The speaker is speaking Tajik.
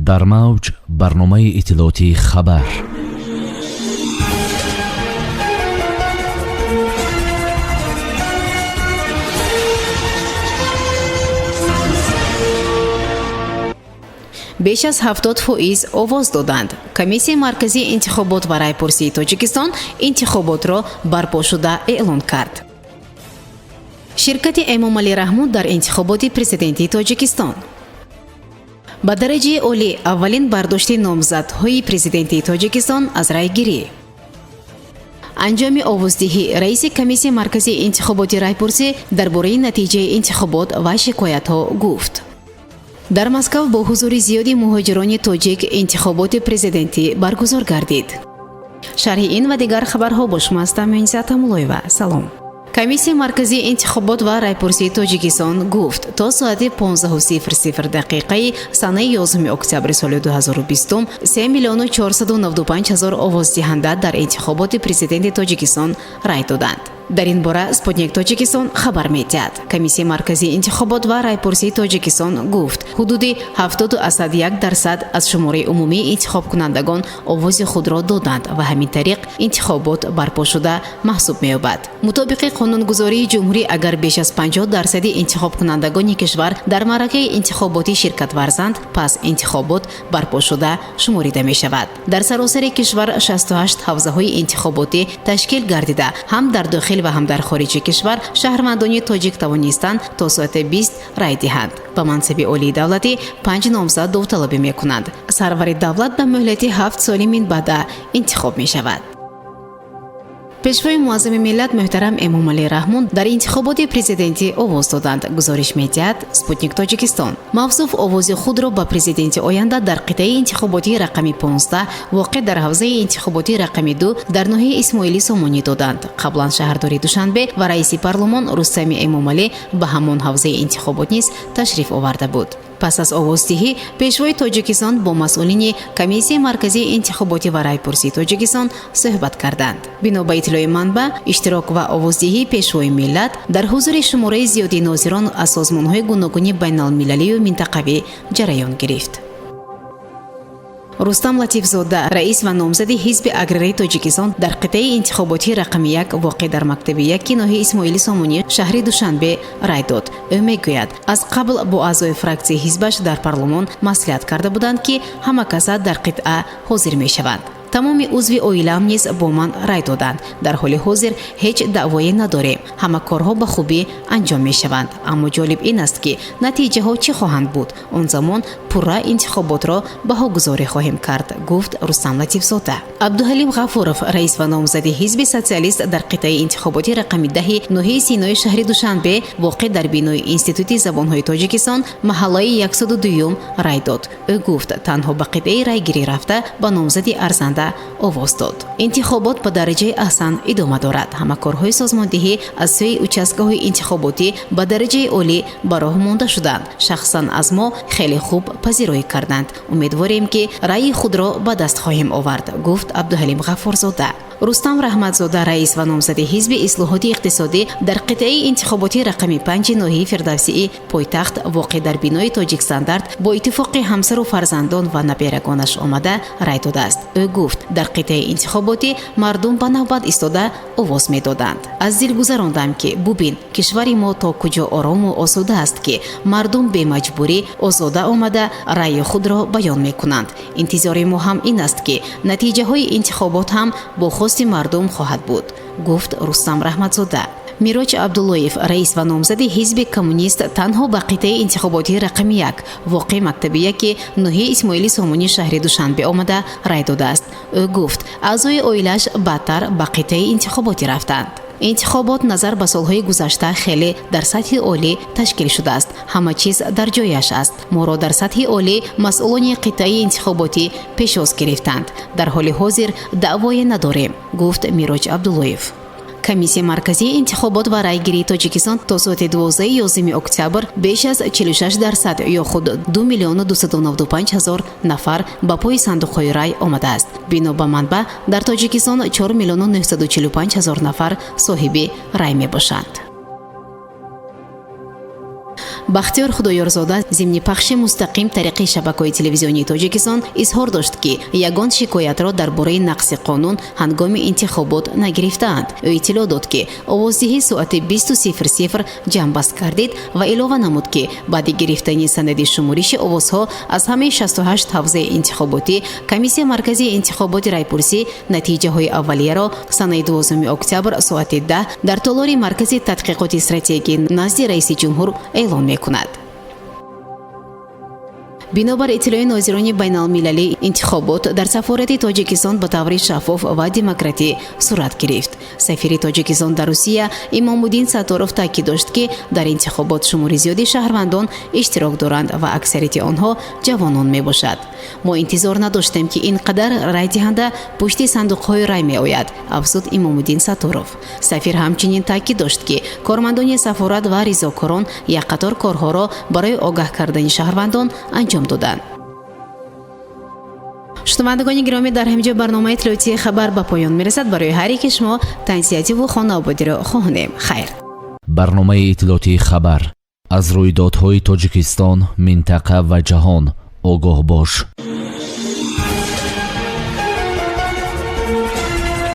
Дар мавҷ барномаи иттилоотии «Хабар». Беш аз 70% овоз доданд. Комиссияи марказии интихобот ва райпурсии Тоҷикистон интихоботро барпошуда эълон кард. Ширкати Эмомалӣ Раҳмон дар интихоботи президентии Тоҷикистон. Ба дараҷаи олӣ аввалин бардошти номзадҳои президентии Тоҷикистон аз райгирӣ. Анҷоми овоздиҳӣ раиси Комиссияи марказии интихоботи райпурсӣ дар бораи натиҷаи интихобот ва шикоятҳо гуфт. Дар Москав бо ҳузури зиёди муҳоҷирони тоҷик интихоботи президентӣ баргузор гардид. Шарҳи ин ва дигар хабарҳо бо шумо ҳастам Муниса Тамулоева. Салом. Комиссияи марказии интихобот ва райпурсии Тоҷикистон гуфт, то соати 15:00 дақиқаи санаи 11 октябри соли 2020 3 миллиону 495 ҳазор овоздиҳанда дар интихоботи президенти Тоҷикистон рай доданд. Дар ин бора «Спутник Тоҷикистон» хабар медиҳад. Комиссияи марказии интихобот ва райпурсии Тоҷикистон гуфт, ҳудуди 70,1% аз шумораи умумии интихобкунандагон овози худро доданд ва ҳамин тариқ интихобот барпо шуда маҳсуб меёбад. Мутобиқи қонунгузории ҷумҳурӣ, агар беш аз 50 дарсади интихобкунандагони кишвар дар маъракаи интихоботӣ ширкат варзанд, пас интихобот барпо шуда шуморида мешавад. Дар саросари кишвар 68 ҳавзаҳои интихоботӣ ташкил гардида, ҳам дар дохил ва ҳам дар хориҷи кишвар шаҳрвандони тоҷик тавонистанд то соати 20 рай диҳанд. Ба мансаби олии давлатӣ панҷ номзад довталабӣ мекунанд. Сарвари давлат ба муҳлати 7 соли минбаъда интихоб мешавад. Пешвои муаззами миллат муҳтарам Эмомалӣ Раҳмон дар интихоботи президентӣ овоз доданд, гузориш медиҳад «Спутник Тоҷикистон». Мавсуф овози худро ба президенти оянда дар қитъаи интихоботии рақами 15, воқеъ дар ҳавзаи интихоботии рақами 2 дар ноҳияи Исмоили Сомонӣ доданд. Қаблан шаҳрдори Душанбе ва раиси парлумон Рустами Эмомалӣ ба ҳамон ҳавзаи интихобот низ ташриф оварда буд. Пас аз овоздиҳӣ пешвои Тоҷикистон бо масъулини Комиссияи марказии интихоботӣ ва райпурсии Тоҷикистон суҳбат карданд. Бино ба иттилои манбаъ, иштирок ва овоздиҳии пешвои миллат дар ҳузури шумораи зиёди нозирон аз созмонҳои гуногуни байналмилалию минтақавӣ ҷараён гирифт. Рустам Латифзода, раис ва номзади Ҳизби аграрии Тоҷикистон дар қитъаи интихоботии рақами 1, воқеъ дар мактаби яки ноҳияи Исмоили Сомонӣ шаҳри Душанбе, рай дод. Ӯ мегӯяд, аз қабл бо аъзои фраксияи ҳизбаш дар парлумон маслиҳат карда буданд, ки ҳама каса дар қитъа ҳозир мешаванд. Тамоми узви оилаам низ бо ман рай доданд. Дар ҳоли ҳозир ҳеҷ даъвое надорем, ҳама корҳо ба хубӣ анҷом мешаванд, аммо ҷолиб ин аст, ки натиҷаҳо чӣ хоҳанд буд. Он замон пурра интихоботро баҳогузорӣ хоҳем кард, гуфт Рустам Латифзода. Абдуҳалим Ғафуров, раис ва номзади Ҳизби социалист дар қитъаи интихоботи рақами 10-и ноҳияи Синои шаҳри Душанбе, воқеъ дар бинои Институти забонҳои Тоҷикистон, маҳаллаи 102-юм, рай дод. Ӯ гуфт, танҳо ба қитъаи райгирӣ рафта, ба номзади арзанда овоз дод. Интихобот ба дараҷаи аҳсан идома дорад. Ҳама корҳои созмондиҳӣ аз сӯи участкаҳои интихоботӣ ба дараҷаи олӣ ба роҳ монда шуданд. Шахсан аз мо хеле хуб пазироӣ карданд. Умедворем, ки раъйи худро ба даст хоҳем овард, гуфт Абдуҳалим Ғаффорзода. Рустам Раҳматзода, раис ва номзади Ҳизби ислоҳоти иқтисодӣ дар қитъаи интихоботии рақами 5-и ноҳияи Фирдавсии пойтахт, воқеъ дар бинои Тоҷикстандарт, бо иттифоқи ҳамсару фарзандон ва наберагонаш омада рай додааст. Ӯ гуфт, дар қитъаи интихоботӣ мардум ба навбат истода овоз медоданд. Аз дил гузарондам, ки бубин, кишвари мо то куҷо орому осуда аст, ки мардум бемаҷбурӣ озода омада раъйи худро баён мекунанд. Интизори мо ҳам ин аст, ки натиҷаҳои интихобот ҳам бо хости мардум хоҳад буд, гуфт Рустам Раҳматзода. Мироҷ Абдуллоев, раис ва номзади Ҳизби коммунист, танҳо ба қитъаи интихоботии рақами 1, воқеъ мактаби яки ноҳияи Исмоили Сомонӣ шаҳри Душанбе омада рай додааст. Ӯ гуфт, аъзои оилааш баъдтар ба қитъаи интихоботӣ рафтанд. Интихобот назар ба солҳои гузашта хеле дар сатҳи олӣ ташкил шудааст. Ҳама чиз дар ҷояш аст. Моро дар сатҳи олӣ масъулони қитъаи интихоботӣ пешвоз гирифтанд. Дар ҳоли ҳозир даъвое надорем, гуфт Мироҷ Абдуллоев. Комиссияи марказии интихобот ва райгирии Тоҷикистон то соати 12 11 октябр беш аз 46% ё худ 2 миллиону 295 ҳазор нафар ба пои сандуқҳои рай омадааст. Бино ба манбаъ, дар Тоҷикистон 4 миллиону 945 ҳазор нафар соҳиби рай мебошанд. Бахтиёр Худоёрзода зимни пахши мустақим тариқи шабакаҳои телевизионии Тоҷикистон изҳор дошт, ки ягон шикоятро дар бораи нақзи қонун ҳангоми интихобот нагирифтаанд. Ӯ иттилоъ дод, ки овоздиҳӣ соати 20:00 ҷамъбаст гардид ва илова намуд, ки баъди гирифтани санади шумориши овозҳо аз ҳамаи 68 ҳавзаи интихоботӣ Комиссияи марказии интихоботи райпурсӣ натиҷаҳои аввалияро санаи 12 октябр соати 10 дар толори Маркази тадқиқоти стратегӣ назди раиси ҷумҳур эълон мекунад. Бинобар иттилои нозирони байналмилалӣ, интихобот дар сафорати Тоҷикистон ба таври шаффоф ва демократӣ сурат гирифт. Сафири Тоҷикистон дар Русия Имомуддин Сатторов таъкид дошт, ки дар интихобот шумори зиёди шаҳрвандон иштирок доранд ва аксарияти онҳо ҷавонон мебошад. Мо интизор надоштем, ки ин қадар райдиҳанда пушти сандуқҳои рай меояд, афзуд Имомуддин Сатторов. Сафир ҳамчунин таъкид дошт, ки кормандони сафорат ва ризокорон як қатор корҳоро барои огаҳ кардани шаҳрвандон анҷом доданд. Шунавандагони гиромӣ, дар ҳамин ҷо барномаи иттилоотии «Хабар» ба поён мерасад. Барои ҳар яки шумо тансиҳативу хонаободиро хоҳонем. Хайр. Барномаи иттилоотии «Хабар». Аз рӯйдодҳои Тоҷикистон, минтақа ва ҷаҳон огоҳ бош.